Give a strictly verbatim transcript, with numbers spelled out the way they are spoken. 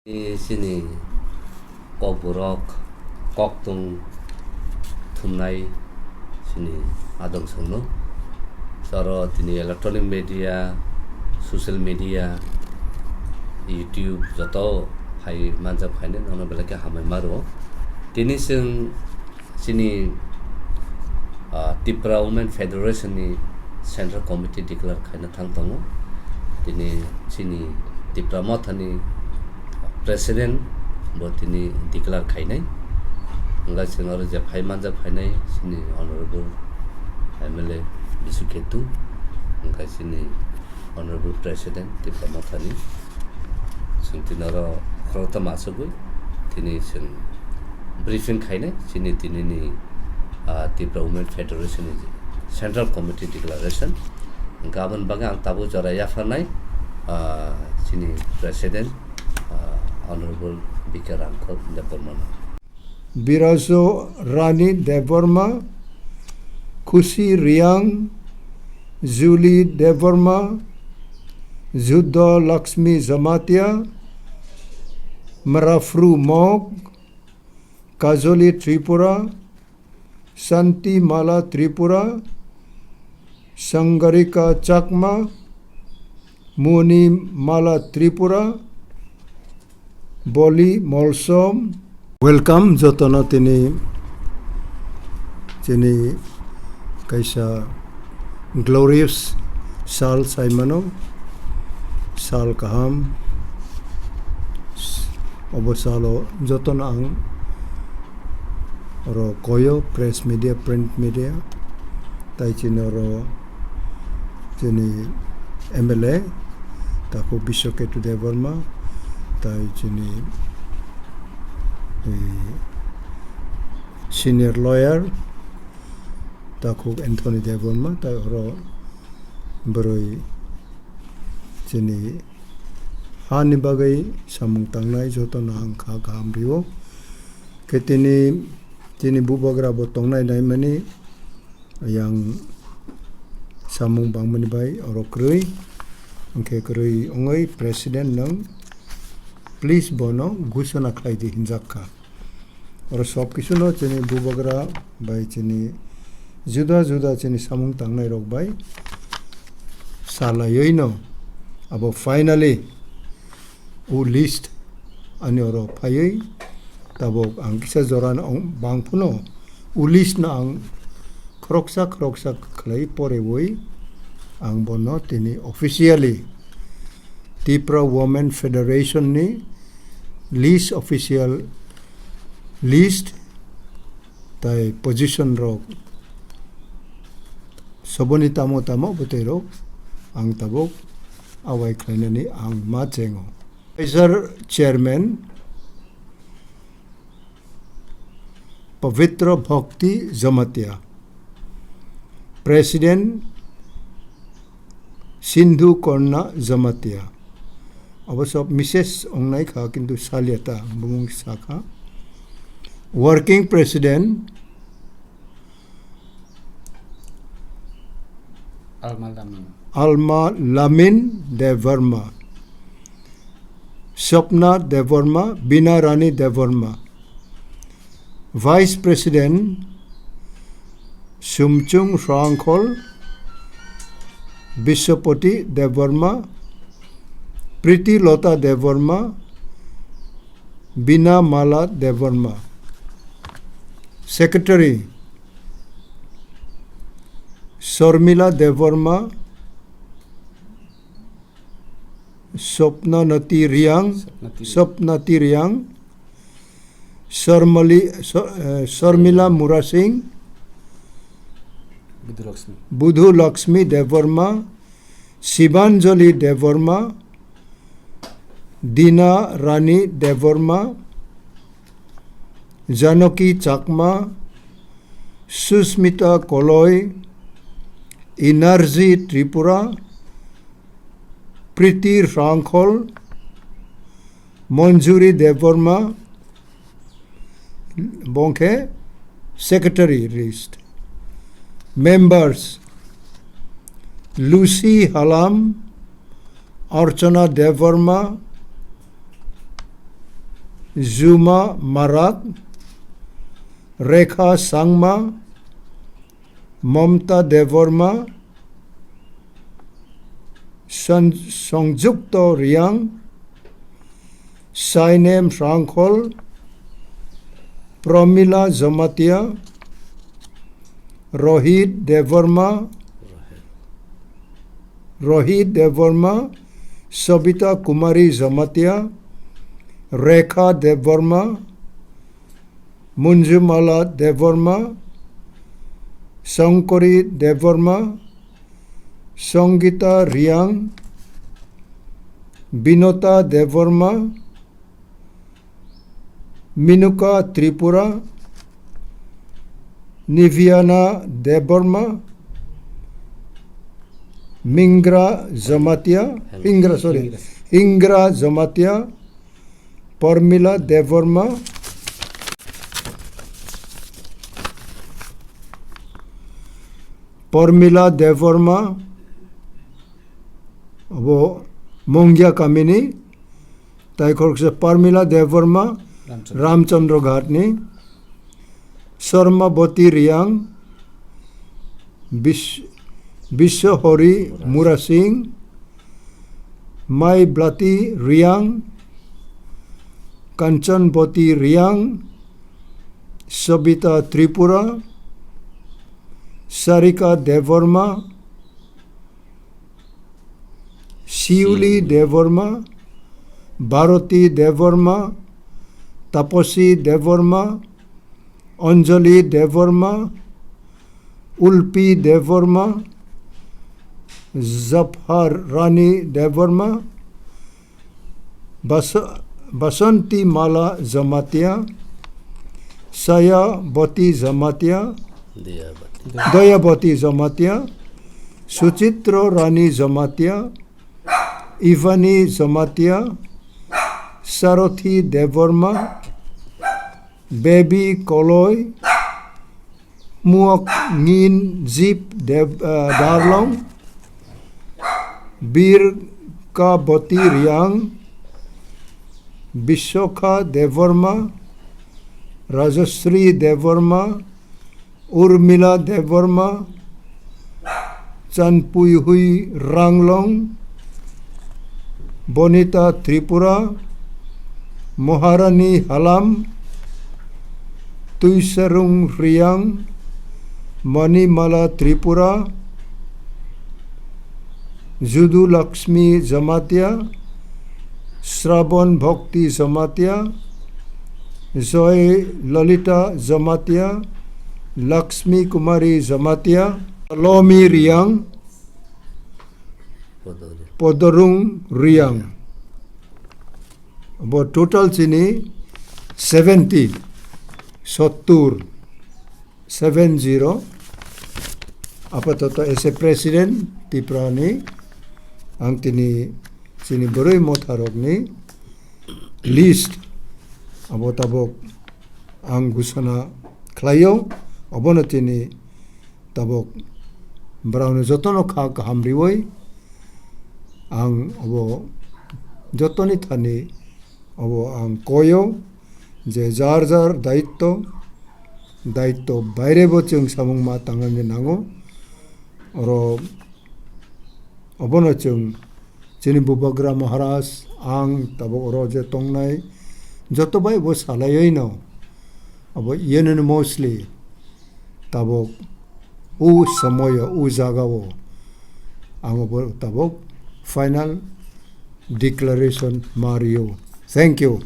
Chini kokborok, koktwng thumnai chini adong songno. Chwro tini electronic media, social media, YouTube joto phai manjak phainai nono belai khe hambai ma rwo. Tini chwng chini, ah, Tipra Women Federation ni Central Committee declare khaina thang tongo. Tini chini Tipra Motha ni President bo tini declare khainai. Hwnkhe chwng oro je phai manjak phainai chini Honorable M L A Bisu Ketu, hwnkhe chini Honorable President Tipra Motha ni. Chwng tini oro khoroktham achugwi tini chwng briefing khainai chini tinini, ah, Tipra Women Federation ni Central Committee declaration. Hwnkhe aboni bagwi ang tabuk jora yapharnai, ah, chini President, ah, Honorable B K Rangkhol Debbarmano. Birajo Rani Debbarma, Khusi Riang, Julie Debbarma, Juddo Lakshmi Jamatia, Mrafru Mok, Kajoli Tripura, Shanti Mala Tripura, Sangarika Chakma, Muni Mala Tripura, Boli Molsom. Welcome jotono tini chini kaisa glorious sal saimano, sal kaham. Obo salo jotono ang oro koyo, press media, print media, tai chini oro chini M L A, takhuk Biswaketu Debbarma, tai chini, eh, senior lawyer, takhuk Anthony Debbarma, tai oro bwrwi chini hani bagwi samung tangnai jotono ang kha kaham rio. Khe tini, tini bubagra bo tongnai naimani yang samung bangmani bai oro kwrwi, hwnkhe kwrwi wngwi president nwng please bono gusana khlai di hinjak kha. Oro sob kisuno chini bubagra bai chini juda juda chini samung tangnai rok bai salaiwi no abo finally o list ani oro phaiwi tabuk ang kisa jora no bang phano o list no ang khoroksa khoroksa khlai porewi ang bono tini officially Tipra Women Federation ni list, official list tai position rok soboni tamo tamo bwtwi rok ang tabuk awai khlainani ang ma chengo. Advisor Chairman Pavitra Bhakti Jamatia, President Sindhu Korna Jamatia. Abo sob Missus ongnai kha, kintu salia ta, bumung sakha. Working President Alma Lamin. Alma Lamin Debbarma. Swapna Debbarma, Bina Rani Debbarma. Vice President Sumchung Rangkhol, Biswapati Debbarma, Priti Lota Debbarma, Bina Mala Debbarma. Secretary Sormila Debbarma, Swapnanati Riang, Swapnati Riang. Swapnati Riang, Sormali, So-, eh, Sormila Murasing, Budhu Lakshmi. Budhu Lakshmi Debbarma, Shibanjali Debbarma, Dina Rani Debbarma, Janaki Chakma, Susmita Koloi, Energy Tripura, Priti Rangkhol, Manjuri Debbarma, bongkhe secretary list. Members, Lucy Halam, Archana Debbarma, Juma Marak, Rekha Sangma, Mamta Debbarma, San-, Sangjukto Riang, Sainem Sangkhol, Pramila Jamatia, Rohit Debbarma, Rohit Debbarma, Sobita Kumari Jamatia, Rekha Debbarma, Munjumala Debbarma, Shankari Debbarma, Sangita Riang, Binota Debbarma, Minuka Tripura, Niviana Debbarma, Mingra Jamatia, Hingra, sorry, Hingra Jamatia, Parmila Debbarma, Parmila Debbarma, abo Mongya kamini, tai khoroksa Parmila Debbarma, Ramchandra. Ramchandra Ghatni, Sarmabati Riang, Bis-, Biswahori Murasing, Maiblati Riang, Kanchanbati Riang, Sabita Tripura, Sarika Debbarma, Siuli Debbarma, Bharati Debbarma, Tapasi Debbarma, Anjali Debbarma, Ulpi Debbarma, Zaphar Rani Debbarma, Bas-, Basanti Mala Jamatia, Sayabati Jamatia, Dayabati. Dayabati Jamatia, Suchitra Rani Jamatia, Ivani Jamatia, Sarathi Debbarma, Baby Koloi, Muak Ngin Zip Deb-, ah, Darlong, Birkabati Riang, Bisokha Debbarma, Rajasri Debbarma, Urmila Debbarma, Chanpuihui Ranglong, Bonita Tripura, Maharani Halam, Tuisarung Riang, Manimala Tripura, Judu Lakshmi Jamatia, Srabon Bhakti Jamatia, Joy Lalita Jamatia, Lakshmi Kumari Jamatia, Lomi Riang, Podorung Riang. Bo total chini seventy, sottur, seven zero. Apatoto as a president Tipra ni ang tini chini boroi motharok ni list abo tabok ang gusana khlaio, obono tini tabok borokno jotono kha kaham riwi ang obo jotoni thani obo ang koyo je jar jar daitto, daitto bairebo chwng samung ma tangnani nango. Oro obono chwng chini Bubagra Maharaj, ang tabok oro je tongnai joto bai bo salaiwi no abo unanimously tabok u somoyo, u jagao ang bo tabok final declaration mario. Thank you.